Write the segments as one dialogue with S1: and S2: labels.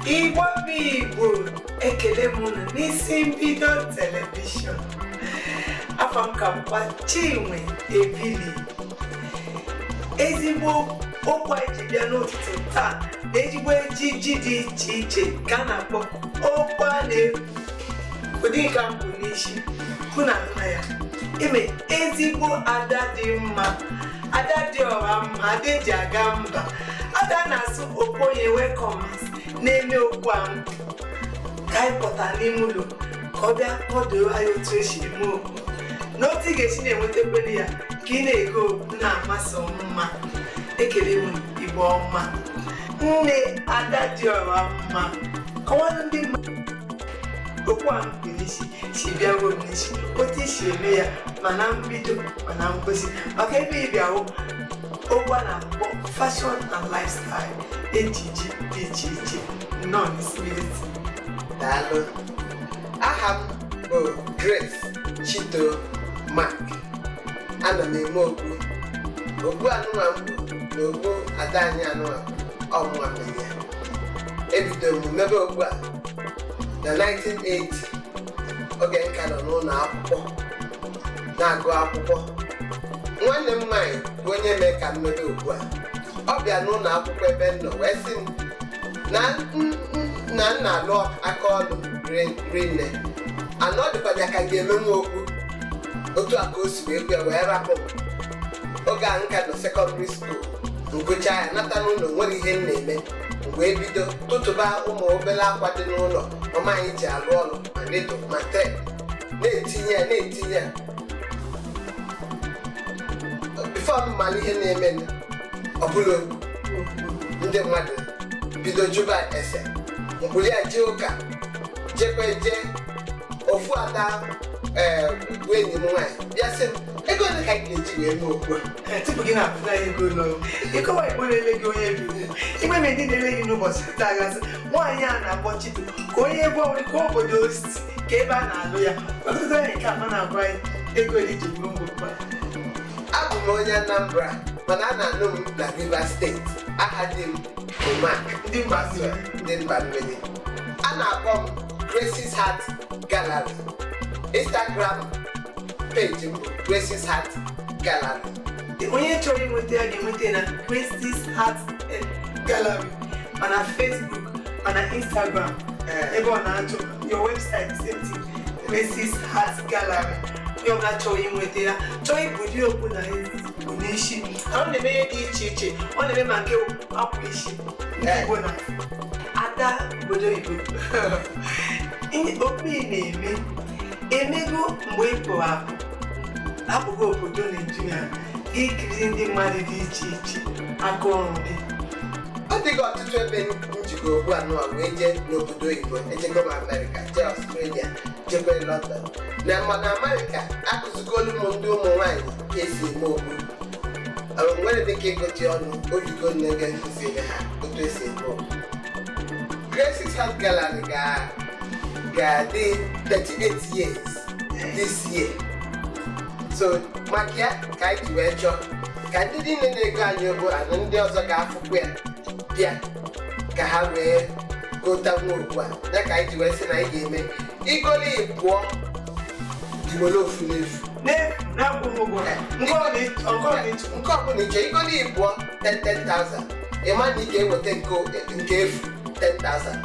S1: Igbo bụ Igbo, ekele m unu n'isi mbido television. Afọ m ka bụkwa Chinwe Ebili. Ezigbo okwu anyị ji bịa n'ụtụtụ taa na ezigbo ejiji dị iche iche ka a na-akpọ okwu a na-ekpu, ụdị nke m bụ n'isi hụ na ahụ na ya ime ezigbo ada dị mma, ada dị ọha mma, ada eji aga mba, ada na-asụ okpu onye welcomes na-eme okwu ahụ ka anyị pụtara n'ime ụlọ ka ọ bịa kọdoo anyị otu esi eme okwu na otu ị ga-esi na-enwetakwere ya ka ị na-ego okwu na-amasị mma. Ekele m Igbo ọma, nne ada dị ọha mma, kọwara ndị mmadụ okwu ahụ bụ n'isi si bịaruo m n'isi, otu isi eme ya, ma na mbido ma na ngwụsị, maka ebe ị bịawo okwu a na-akpọ fashion and lifestyle, ejiji dị iche iche. Nnọọ n'isi mbido.
S2: Daalụ. Aha m bụ Grace Chito Mark. Ana m eme okpu. Okpu anụnwa m bụ na okpu ada anyị anụnwa ọmụnwa mere ya. Ebidoro m mebe okpu a na 1980, oge m ka nọ n'ụlọ akwụkwọ na-agụ akwụkwọ. Nwanne m nwaanyị bụ onye mee ka m mebe okpu a. Ọ bịa n'ụlọ akwụkwọ ebe m nọ wee sị m na m na-alụ aka ọlụ rinne, ana ọ dịkwa ya ka m ga-emenwu okpu. Otu a ka o si wee bịa wee rapụ m. Oge a nka nọ secondary school, ngụcha ya nata n'ụlọ, nwere ihe m na-eme, m wee bido tụtụba ụmụ obere akwa dị n'ụlọ mama anyị ji alụ ọrụ, ma needle ma thread, na-etinye ya, na-etinye ya. Before m mara ihe na-eme, ọ bụla okpu, ndị mmadụ bido jụba ese mkpụrụ ya, jee ụka, jekwe jee ofu ada, ee, bụ enyi m nwaanyị bịa sị m, ego ole ka anyị ga-eji wee mee okpu a?
S1: Ee, tupu gị na-apụta ego ụlọ, ịkọwa Igbo na-ele gị onye bi igwe ma ndị na-ele gị n'ụbọchị taa gasị, nwaanyị a na-akpọ Chito, ka onye ebe ọbụla ka obodo o si, ka ebe a na-alụ ya ọtụtụ onye nke ama na-agwa anyị ego ole iji bụrụ mgbe.
S2: Abụ m onye Anambra, mana a na-anụ m na Rivers Steeti. Aha di m bụ Mark.
S1: Ndị mba mmiri.
S2: Ndị mba mmiri. A na-akpọ m Grace's Heart Gallery. Instagram page m bụ Grace's Heart Gallery.
S1: Onye chọrọ inweta ya ga-enweta na Grace's Heart Gallery, mana Facebook, mana Instagram. Ebe ọ na-achọ your website, same thing, Grace's Heart Gallery. Onye ọbụla chọrọ inweta ya, chọọ ibuli okpu na bụ n'isi, ọ na-eme ihe dị iche iche, ọ na-eme ma nke akwa isi ndị Igbo na ada obodo oyibo. Okpu ị na-eme emego mgbe ị pụrụ apụ, hapụgo obodo Naijiria, gị kiri ndị mmadụ dị iche iche aka ọrụ gị.
S2: Ọ dịghị ọtụtụ ebe njikọ okpu anụwa wee jee n'obodo oyibo. Ejego m Amerịka, jee Ọstrelia, jekwe London. Na mana Amerịka, akụzigolu m ndị ụmụ nwaanyị ka esi eme okpu. Nwere dịka ịgụchi ọnụ oyigo nne ga-ekụziri ha otu esi eme okpu. Grace's Heart Gallery ga-adị 38 years this year, so maka ya ka anyị ji wee chọọ ka ndị niile na-ego anyị okpu na ndị ọzọ ga-afụkwa ya bịa ka ha wee gota nwa okpu a. Ya ka anyị ji wee sị na anyị ga-eme igoli pụọ iwere ofu n'efu.
S1: N'efu, na-akwụghị ụgwọ, nke ọ na ịchọ.
S2: Nke ọbụla ịchọ, igoli pụọ 10,000, ịma na ị ga-eweta nke efu 10,000.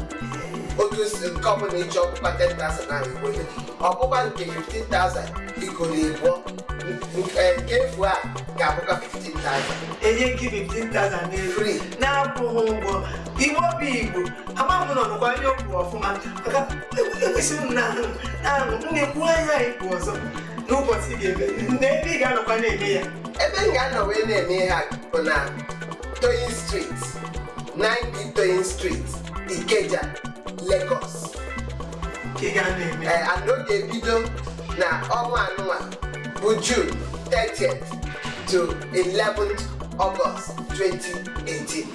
S2: Otu si nke ọbụla ịchọ ọbụkwa 10,000 ahụ iwere, ọbụkwa nke 15,000 igoli pụọ, nke efu a ga-abụkwa 15,000.
S1: Enye gị 15,000 n'elu.
S2: Free.
S1: Na-akwụghị ụgwọ. Igbo bụ Igbo, ama m nọ nụkwa anya okwu ọfụma, maka ekwesịrị m na ahụ na-ahụ m na-ekwu anya ikwu ọzọ n'ụbọchị ị ga-eme na ebe ị ga-anọkwa na-eme ya.
S2: Ebe m ga-anọ wee na-eme ihe a bụ na Toyin Street, 9B Toyin Street, Ikeja, Lagos.
S1: Ka ị ga na-eme.
S2: Ee, and ọ ga-ebido na ọnwa anụnwa bụ June 30th to 11th August 2018.